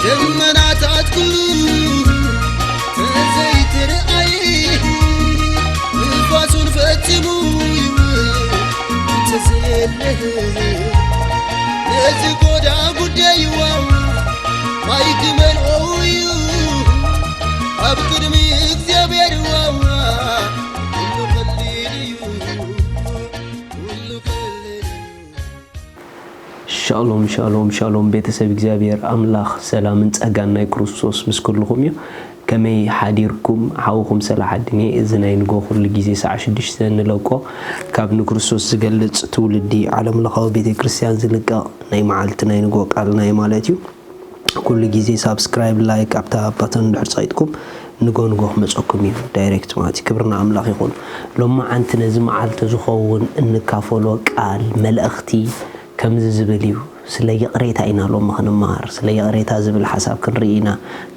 ደመናታት ኩሉ ተዘይትርኣይ፣ ንፋሱን ፈጺሙ ይውል እንተዘየለ፣ ነዚ ጎዳ ጉዳይዋ ማይ ክመልኦ እዩ ኣብ ቅድሚ እግዚኣብሔር ዋዋ። ኩሉ ቀሊል እዩ፣ ኩሉ ቀሊል እዩ። ሻሎም፣ ሻሎም፣ ሻሎም፣ ቤተሰብ እግዚኣብሔር ኣምላኽ፣ ሰላምን ጸጋን ናይ ክርስቶስ ምስ ኩልኹም እዩ። ከመይ ሓዲርኩም? ሓውኹም ሰላሓዲን እየ። እዚ ናይ ንጎ ኩሉ ግዜ ሰዓት ሽዱሽተ ንለቆ፣ ካብ ንክርስቶስ ዝገልጽ ትውልዲ ዓለም ለኻዊ ቤተ ክርስቲያን ዝልቀቕ ናይ መዓልቲ ናይ ንጎ ቃልና እዩ ማለት እዩ። ኩሉ ግዜ ሳብስክራይብ፣ ላይክ ኣብታ ባተን እንድሕር ጸቂጥኩም ንጎ ንጎ ክመጸኩም እዩ ዳይሬክት ማለት እዩ። ክብርና ኣምላኽ ይኹን። ሎማዓንቲ ነዚ መዓልቲ ዝኸውን እንካፈሎ ቃል መልእኽቲ ከምዚ ዝብል እዩ። ስለ ይቕሬታ ኢና ሎሚ ክንመሃር። ስለ ይቕሬታ ዝብል ሓሳብ ክንርኢ ኢና።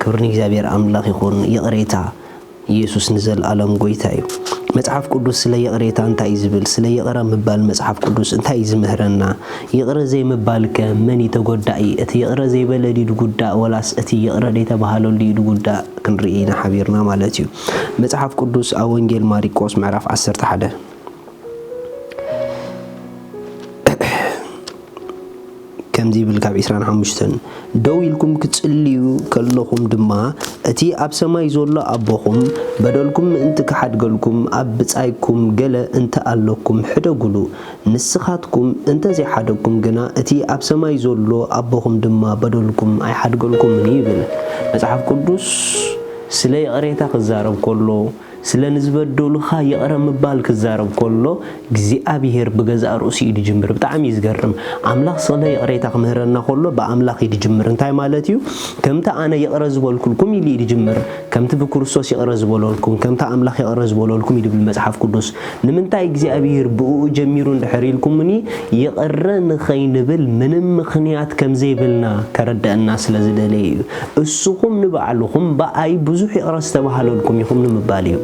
ክብሪ ንእግዚኣብሔር ኣምላኽ ይኹን። ይቕሬታ ኢየሱስ ንዘለኣለም ጎይታ እዩ። መጽሓፍ ቅዱስ ስለ ይቕሬታ እንታይ እዩ ዝብል? ስለ ይቕረ ምባል መጽሓፍ ቅዱስ እንታይ እዩ ዝምህረና? ይቕረ ዘይምባልከ መን እዩ ተጎዳኢ? እቲ ይቕረ ዘይበለ ድዩ ዝጉዳእ ወላስ እቲ ይቕረ ዘይተባህለሉ እዩ ዝጉዳእ? ክንርኢ ኢና ሓቢርና ማለት እዩ። መጽሓፍ ቅዱስ ኣብ ወንጌል ማሪቆስ ምዕራፍ ዓሰርተ ሓደ ከምዚ ይብል ካብ ዕስራን ሓሙሽተን፣ "ደው ኢልኩም ክትጽልዩ ከለኹም ድማ፣ እቲ ኣብ ሰማይ ዘሎ ኣቦኹም፣ በደልኩም ምእንቲ ክሓድገልኩም፣ ኣብ ብጻይኩም ገለ እንተ ኣለኩም ሕደጉሉ። ንስኻትኩም እንተ ዘይሓደግኩም ግና፣ እቲ ኣብ ሰማይ ዘሎ ኣቦኹም ድማ በደልኩም ኣይሓድገልኩምን" እዩ ይብል። መጽሓፍ ቅዱስ ስለ ይቕሬታ ክዛረብ ከሎ፣ ስለ ንዝበደሉኻ ይቕረ ምባል ክዛረብ ከሎ፣ እግዚኣብሄር ብገዛእ ርእሱ እዩ ዝጅምር። ብጣዕሚ እዩ ዝገርም። ኣምላኽ ስለ ይቕሬታ ክምህረና ከሎ፣ ብኣምላኽ እዩ ዝጅምር። እንታይ ማለት እዩ? ከምቲ ኣነ ይቕረ ዝበልኩልኩም ኢሉ እዩ ዝጅምር። ከምቲ ብክርስቶስ ይቕረ ዝበለልኩም፣ ከምቲ ኣምላኽ ይቕረ ዝበለልኩም እዩ ዝብል መጽሓፍ ቅዱስ። ንምንታይ እግዚኣብሄር ብእኡ ጀሚሩ እንድሕር ኢልኩምኒ፣ ይቕረ ንኸይንብል ምንም ምኽንያት ከም ዘይብልና ከረድአና ስለ ዝደለየ እዩ። እስኹም ንባዕልኹም ብኣይ ብዙሕ ይቕረ ዝተባህለልኩም ኢኹም ንምባል እዩ።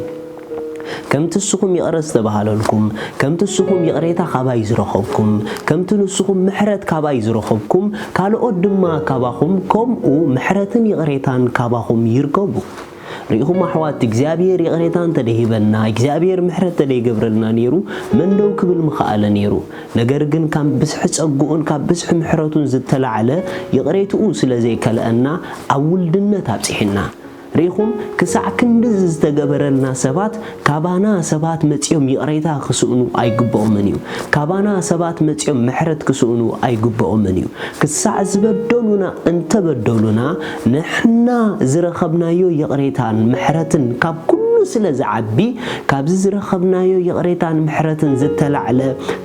ከምቲ እስኹም ይቕረ ዝተባህለልኩም፣ ከምቲ እስኹም ይቕሬታ ካባይ ዝረኸብኩም፣ ከምቲ ንስኹም ምሕረት ካባይ ዝረኸብኩም፣ ካልኦት ድማ ካባኹም ከምኡ ምሕረትን ይቕሬታን ካባኹም ይርከቡ። ርኢኹም ኣሕዋት፣ እግዚኣብሔር ይቕሬታ እንተደይሂበና፣ እግዚኣብሔር ምሕረት እንተደይገብረልና ነይሩ፣ መን ደው ክብል ምኸኣለ ነይሩ? ነገር ግን ካብ ብዝሒ ጸግኡን ካብ ብዝሒ ምሕረቱን ዝተላዕለ ይቕሬትኡ ስለ ዘይከልአና፣ ኣብ ውልድነት ኣብጺሕና። ርኢኹም፣ ክሳዕ ክንድዚ ዝተገበረልና ሰባት፣ ካባና ሰባት መጺኦም ይቕሬታ ክስእኑ ኣይግብኦምን እዩ። ካባና ሰባት መጺኦም ምሕረት ክስእኑ ኣይግብኦምን እዩ። ክሳዕ ዝበደሉና እንተበደሉና፣ ንሕና ዝረኸብናዮ ይቕሬታን ምሕረትን ካብ ኩሉ ስለ ዝዓቢ፣ ካብዚ ዝረኸብናዮ ይቕሬታን ምሕረትን ዝተላዕለ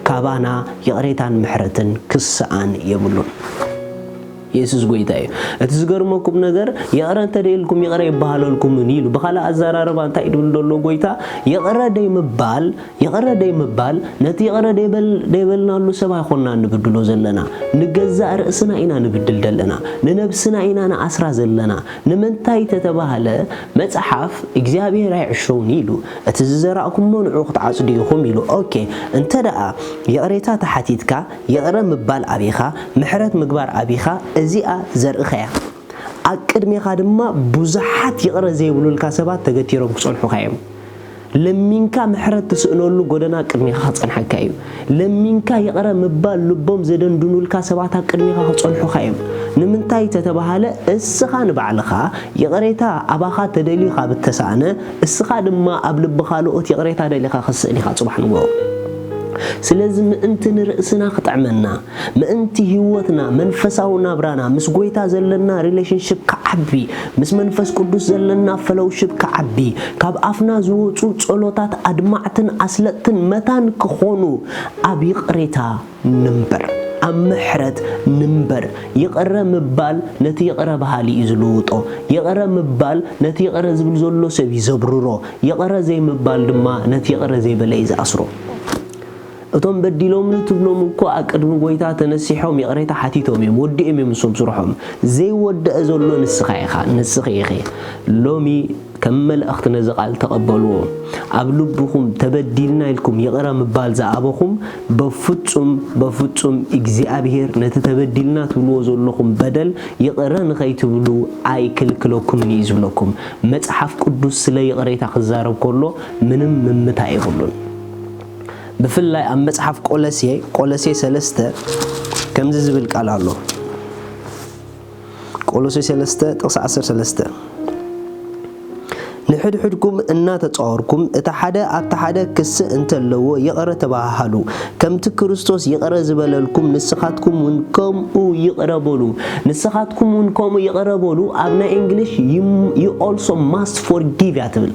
ካባና ይቕሬታን ምሕረትን ክስኣን የብሉን። የሱስ ጐይታ እዩ። እቲ ዝገርመኩም ነገር፣ ይቕረ እንተ ደይልኩም ይቕረ ይበሃለልኩምን ኢሉ። ብኻልእ ኣዘራርባ እንታይ ድብል ዘሎ ጐይታ? ይቕረ ደይምባል፣ ይቕረ ደይምባል፣ ነቲ ይቕረ ደይበል-፣ ደይበልናሉ ሰብ ኣይኮንና ንብድሎ ዘለና። ንገዛእ ርእስና ኢና ንብድል ዘለና። ንነብስና ኢና ንኣስራ ዘለና። ንምንታይ ተተባህለ፣ መጽሓፍ እግዚኣብሔር ኣይዕሾውን ኢሉ። እቲ ዝዘራእኩሞ ንዑ ክትዓጽዱ ኢኹም ኢሉ። ኦኬ፣ እንተ ደኣ ይቕሬታ ተሓቲትካ፣ ይቕረ ምባል ኣቢኻ፣ ምሕረት ምግባር ኣቢኻ፣ እዚኣ ዘርእኻ እያ። ኣብ ቅድሜኻ ድማ ብዙሓት ይቕረ ዘይብሉልካ ሰባት ተገቲሮም ክጸንሑኻ እዮም። ለሚንካ ምሕረት ትስእነሉ ጎደና ቅድሜኻ ክጸንሓካ እዩ። ለሚንካ ይቕረ ምባል ልቦም ዘደንድኑልካ ሰባት ኣብ ቅድሜኻ ክጸንሑኻ እዮም። ንምንታይ ተተባሃለ፣ እስኻ ንባዕልኻ ይቕሬታ ኣባኻ ተደልዩ ካብ እተሳእነ፣ እስኻ ድማ ኣብ ልቢ ካልኦት ይቕሬታ ደሊኻ ክትስእን ኢኻ ጽባሕ ንግሆ። ስለዚ ምእንቲ ንርእስና ክጥዕመና፣ ምእንቲ ህይወትና፣ መንፈሳዊ ናብራና፣ ምስ ጐይታ ዘለና ሪሌሽንሽፕ ክዓቢ፣ ምስ መንፈስ ቅዱስ ዘለና ፈሎውሽፕ ክዓቢ፣ ካብ ኣፍና ዝወጹ ጸሎታት ኣድማዕትን ኣስለጥትን መታን ክኾኑ፣ ኣብ ይቕሬታ ንንበር፣ ኣብ ምሕረት ንንበር። ይቕረ ምባል ነቲ ይቕረ በሃሊ እዩ ዝልውጦ። ይቕረ ምባል ነቲ ይቕረ ዝብል ዘሎ ሰብ እዩ ዘብርሮ። ይቕረ ዘይምባል ድማ ነቲ ይቕረ ዘይበለ እዩ ዝኣስሮ። እቶም በዲሎምኒ ትብሎም እኮ ኣብ ቅድሚ ጎይታ ተነሲሖም ይቕሬታ ሓቲቶም እዮም፣ ወዲኦም እዮም ንሶም ስርሖም። ዘይወደአ ዘሎ ንስኻ ኢኻ፣ ንስኺ ኢኺ። ሎሚ ከም መልእኽቲ ነዚ ቃል ተቐበልዎ። ኣብ ልብኹም ተበዲልና ኢልኩም ይቕረ ምባል ዝኣበኹም፣ በፍጹም፣ በፍጹም እግዚኣብሔር ነቲ ተበዲልና ትብልዎ ዘለኹም በደል ይቕረ ንኸይትብሉ ኣይክልክለኩምን እዩ ዝብለኩም። መጽሓፍ ቅዱስ ስለ ይቕሬታ ክዛረብ ከሎ ምንም ምምታ የብሉን። ብፍላይ ኣብ መጽሓፍ ቆሎሴ፣ ቆሎሴ ሰለስተ ከምዚ ዝብል ቃል ኣሎ። ቆሎሴ ሰለስተ ጥቕሲ ዓሰርተ ሰለስተ፣ "ንሕድሕድኩም እናተጻወርኩም፣ እቲ ሓደ ኣብቲ ሓደ ክሲ እንተለዎ ይቕረ ተባሃሃሉ። ከምቲ ክርስቶስ ይቕረ ዝበለልኩም፣ ንስኻትኩም እውን ከምኡ ይቕረ በሉ።" ንስኻትኩም እውን ከምኡ ይቕረ በሉ። ኣብ ናይ እንግሊሽ፣ "You, you also must forgive" እያ ትብል።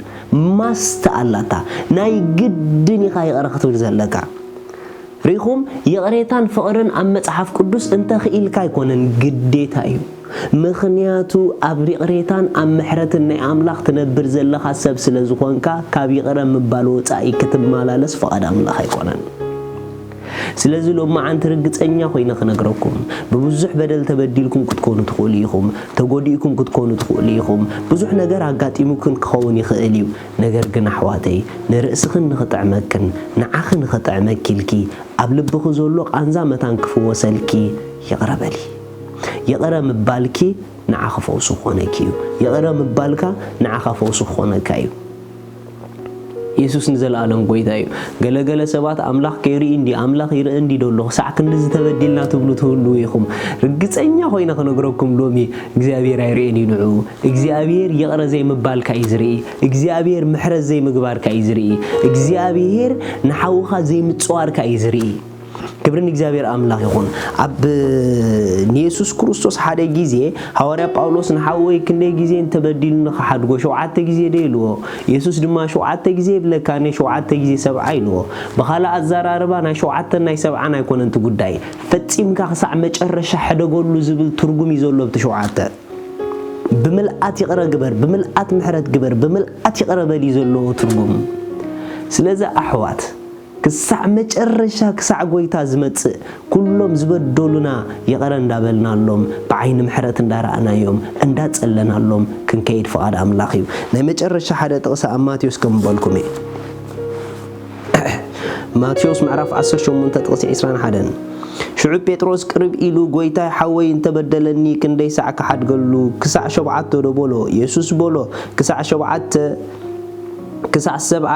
ማስት ኣላታ። ናይ ግድን ኢኻ ይቕረ ክትብል ዘለካ። ርኢኹም፣ ይቕሬታን ፍቕርን ኣብ መጽሓፍ ቅዱስ እንተ ኽኢልካ ኣይኮነን፣ ግዴታ እዩ። ምኽንያቱ ኣብ ይቕሬታን ኣብ ምሕረትን ናይ ኣምላኽ ትነብር ዘለኻ ሰብ ስለ ዝኾንካ፣ ካብ ይቕረ ምባል ወጻኢ ክትመላለስ ፍቓድ ኣምላኽ ኣይኮነን። ስለዚ ሎማዓንቲ ርግጸኛ ኮይነ ክነግረኩም፣ ብብዙሕ በደል ተበዲልኩም ክትኮኑ ትኽእሉ ኢኹም፣ ተጎዲእኩም ክትኮኑ ትኽእሉ ኢኹም፣ ብዙሕ ነገር ኣጋጢሙክን ክኸውን ይኽእል እዩ። ነገር ግን ኣሕዋተይ፣ ንርእስኽን ንኽጥዕመክን ንዓኺ ንኽጥዕመኪ ኢልኪ፣ ኣብ ልብኺ ዘሎ ቃንዛ መታን ክፍወሰልኪ ይቕረ በሊ። ይቕረ ምባልኪ ንዓኺ ፈውሲ ክኾነኪ እዩ። ይቕረ ምባልካ ንዓኻ ፈውሲ ክኾነካ እዩ። የሱስ ንዘለኣለም ጎይታ እዩ። ገለገለ ሰባት ኣምላኽ ከይርኢ እንዲ፣ ኣምላኽ ይርኢ እንዲ ዶ ኣሎ፣ ክሳዕ ክንድዚ ተበዲልና ትብሉ ትህልዉ ኢኹም። ርግጸኛ ኮይነ ክነግረኩም ሎሚ እግዚኣብሔር ኣይርእን እዩ ንዕኡ። እግዚኣብሔር ይቕረ ዘይምባልካ እዩ ዝርኢ። እግዚኣብሔር ምሕረት ዘይምግባርካ እዩ ዝርኢ። እግዚኣብሔር ንሓውኻ ዘይምጽዋርካ እዩ ዝርኢ። ክብሪ ንእግዚኣብሔር ኣምላኽ ይኹን። ኣብ ንየሱስ ክርስቶስ ሓደ ግዜ ሃዋርያ ጳውሎስ ንሓወይ ክንደይ ግዜ እንተበዲሉኒ ክሓድጎ? ሸውዓተ ግዜ ዶ ኢልዎ? የሱስ ድማ ሸውዓተ ግዜ ይብለካ፣ ኣነ ሸውዓተ ግዜ ሰብዓ ኢልዎ። ብኻልእ ኣዘራርባ ናይ ሸውዓተን ናይ ሰብዓን ኣይኮነን እቲ ጉዳይ። ፈጺምካ ክሳዕ መጨረሻ ሕደገሉ ዝብል ትርጉም እዩ ዘሎ ኣብቲ ሸውዓተ። ብምልኣት ይቕረ ግበር፣ ብምልኣት ምሕረት ግበር፣ ብምልኣት ይቕረ በል እዩ ዘለዎ ትርጉም። ስለዚ ኣሕዋት፣ ክሳዕ መጨረሻ፣ ክሳዕ ጎይታ ዝመጽእ፣ ኩሎም ዝበደሉና ይቕረ እንዳበልናሎም፣ ብዓይኒ ምሕረት እንዳረኣናዮም፣ እንዳጸለናሎም ክንከይድ ፍቓድ ኣምላኽ እዩ። ናይ መጨረሻ ሓደ ጥቕሲ ኣብ ማቴዎስ ከም በልኩም እየ። ማቴዎስ ምዕራፍ ዓሰርተ ሸሞንተ ጥቕሲ ዕስራን ሓደን። ሽዑ ጴጥሮስ ቅርብ ኢሉ፣ "ጎይታይ፣ ሓወይ እንተበደለኒ ክንደይ ሳዕ ክሓድገሉ? ክሳዕ ሸብዓተ ዶ?" በሎ። የሱስ በሎ፣ "ክሳዕ ሸብዓተ፣ ክሳዕ ሰብዓ፣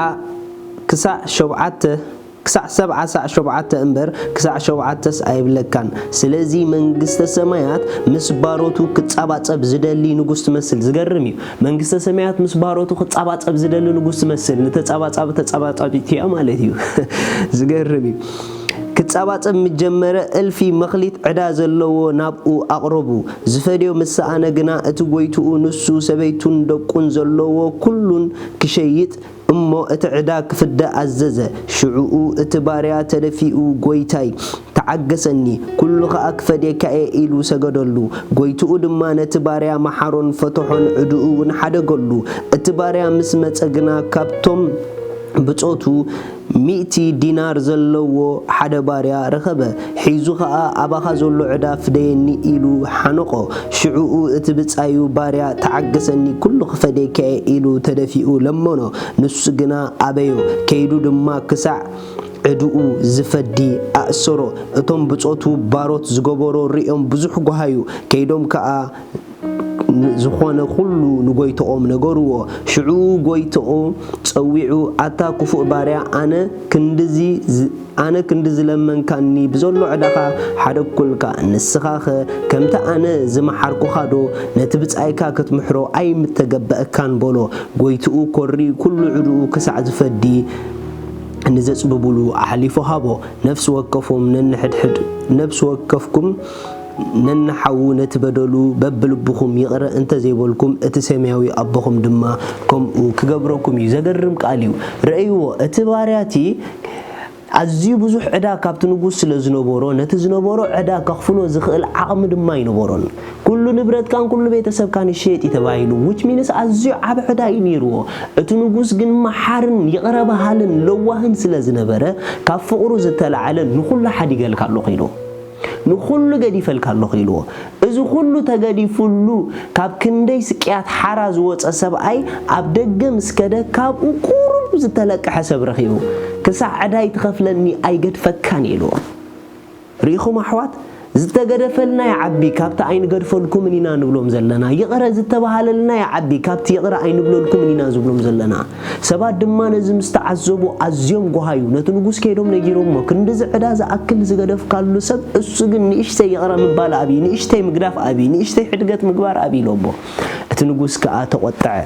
ክሳዕ ሸብዓተ፣ ክሳዕ ሰብዓ ሳዕ ሸብዓተ እምበር፣ ክሳዕ ሸብዓተስ ኣይብለካን። ስለዚ መንግስተ ሰማያት ምስ ባሮቱ ክጻባጸብ ዝደሊ ንጉስ ትመስል።" ዝገርም እዩ። መንግስተ ሰማያት ምስ ባሮቱ ክጻባጸብ ዝደሊ ንጉስ ትመስል። ንተጻባጻቢ ተጻባጻቢት እያ ማለት እዩ። ዝገርም እዩ። ክጻባጸብ ምስ ጀመረ፣ እልፊ መኽሊት ዕዳ ዘለዎ ናብኡ ኣቕረቡ። ዝፈድዮ ምስ ሰኣነ ግና፣ እቲ ጎይትኡ ንሱ፣ ሰበይቱን ደቁን ዘለዎ ኩሉን ክሸይጥ፣ እሞ እቲ ዕዳ ክፍደ ኣዘዘ። ሽዑኡ እቲ ባርያ ተደፊኡ፣ "ጎይታይ፣ ተዓገሰኒ፣ ኩሉ ኸኣ ክፈድየካ እየ" ኢሉ ሰገደሉ። ጎይትኡ ድማ ነቲ ባርያ መሓሮን ፈተሖን፣ ዕድኡ እውን ሓደገሉ። እቲ ባርያ ምስ መጸ ግና፣ ካብቶም ብጾቱ ሚእቲ ዲናር ዘለዎ ሓደ ባርያ ረኸበ። ሒዙ ኸኣ፣ "ኣባኻ ዘሎ ዕዳ ፍደየኒ" ኢሉ ሓነቖ። ሽዑኡ እቲ ብጻዩ ባርያ፣ "ተዓገሰኒ፣ ኩሉ ክፈድየካ እየ" ኢሉ ተደፊኡ ለመኖ። ንሱ ግና ኣበዮ። ከይዱ ድማ ክሳዕ ዕድኡ ዝፈዲ ኣእሰሮ። እቶም ብጾቱ ባሮት ዝገበሮ ርእዮም ብዙሕ ጓሃዩ። ከይዶም ከኣ ን-፣ ዝኾነ ኩሉ ንጎይትኦም ነገርዎ። ሽዑ ጎይትኡ ጸዊዑ፣ "ኣታ ክፉእ ባርያ፣ ኣነ ክንድዚ ዝ-፣ ኣነ ክንዲ ዝለመንካኒ ብዘሎ ዕዳኻ ሓደግኩልካ። ንስኻኸ ከምቲ ኣነ ዝመሓርኩኻዶ ነቲ ብጻይካ ክትምሕሮ ኣይምተገበኣካን?" በሎ። ጎይትኡ ኮሪ ኩሉ ዕድኡ ክሳዕ ዝፈዲ ንዘጽብቡሉ ኣሕሊፉ ሃቦ። ነፍሲ ወከፎም ነንሕድሕድ፣ ነፍሲ ወከፍኩም ነንሓዉ ነቲ በደሉ በብልብኹም ይቕረ እንተ ዘይበልኩም፣ እቲ ሰማያዊ ኣቦኹም ድማ ከምኡ ክገብረኩም እዩ። ዘገርም ቃል እዩ። ረእይዎ፣ እቲ ባርያ እቲ ኣዝዩ ብዙሕ ዕዳ ካብቲ ንጉስ ስለ ዝነበሮ፣ ነቲ ዝነበሮ ዕዳ ከኽፍሎ ዝኽእል ዓቕሚ ድማ ኣይነበሮን። "ኩሉ ንብረትካን ኩሉ ቤተሰብካን ይሸየጥ እዩ" ተባሂሉ፣ which means ኣዝዩ ዓቢ ዕዳ እዩ ነይርዎ። እቲ ንጉስ ግን መሓርን ይቕረ በሃልን ለዋህን ስለ ዝነበረ፣ ካብ ፍቕሩ ዝተላዕለ "ንኹሉ ሓዲገልካ ኣለኹ" ኢሉ። "ንኹሉ ገዲፈልካ ኣለኹ" ኢልዎ። እዚ ኩሉ ተገዲፉሉ፣ ካብ ክንደይ ስቅያት ሓራ ዝወጸ ሰብኣይ ኣብ ደገ ምስ ከደ፣ ካብኡ ቁሩብ ዝተለቅሐ ሰብ ረኺቡ። "ክሳዕ ዕዳይ ትኸፍለኒ ኣይገድፈካን" ኢልዎ። ርኢኹም ኣሕዋት፣ ዝተገደፈልና ይዓቢ፣ ካብቲ ኣይንገድፈልኩምን ኢና ንብሎም ዘለና። ይቕረ ዝተባሃለልና ይዓቢ፣ ካብቲ ይቕረ ኣይንብለልኩምን ኢና ዝብሎም ዘለና። ሰባት ድማ ነዚ ምስ ተዓዘቡ ኣዝዮም ጓሃዩ። ነቲ ንጉስ ከይዶም ነጊሮሞ፣ "ክንድዚ ዕዳ ዝኣክል ዝገደፍካሉ ሰብ፣ እሱ ግን ንእሽተይ ይቕረ ምባል ኣብዩ፣ ንእሽተይ ምግዳፍ ኣብዩ፣ ንእሽተይ ሕድገት ምግባር ኣብዩ" ኢሎሞ። እቲ ንጉስ ከኣ ተቖጥዐ።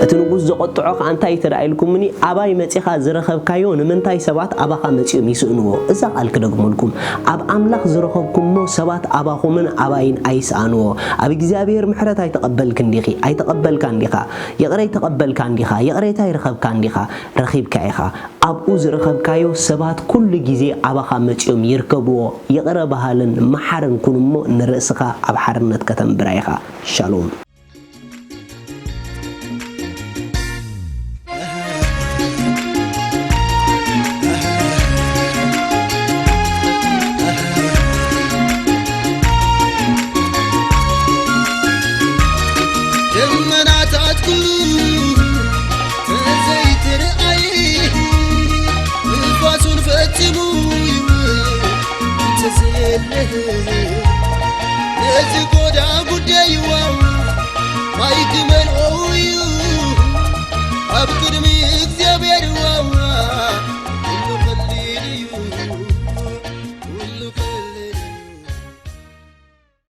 እቲ ንጉስ ዘቖጥዖ ከኣ እንታይ እዩ ተዳ ኢልኩምኒ፣ "ኣባይ መጺኻ ዝረኸብካዮ ንምንታይ ሰባት ኣባኻ መጺኦም ይስእንዎ?" እዛ ቃል ክደግመልኩም፣ ኣብ ኣምላኽ ዝረኸብኩሞ ሰባት ኣባኹምን ኣባይን ኣይስኣንዎ። ኣብ እግዚኣብሔር ምሕረት ኣይተቐበልክን ዲኺ? ኣይተቐበልካን ዲኻ? ይቕረ ኣይተቐበልካን ዲኻ? ይቕሬታ ኣይረኸብካን ዲኻ? ረኺብካ ኢኻ። ኣብኡ ዝረኸብካዮ ሰባት ኩሉ ግዜ ኣባኻ መጺኦም ይርከብዎ። ይቕረ በሃልን መሓርን ኩን እሞ ንርእስኻ ኣብ ሓርነት ከተንብራ ኢኻ። ሻሎም።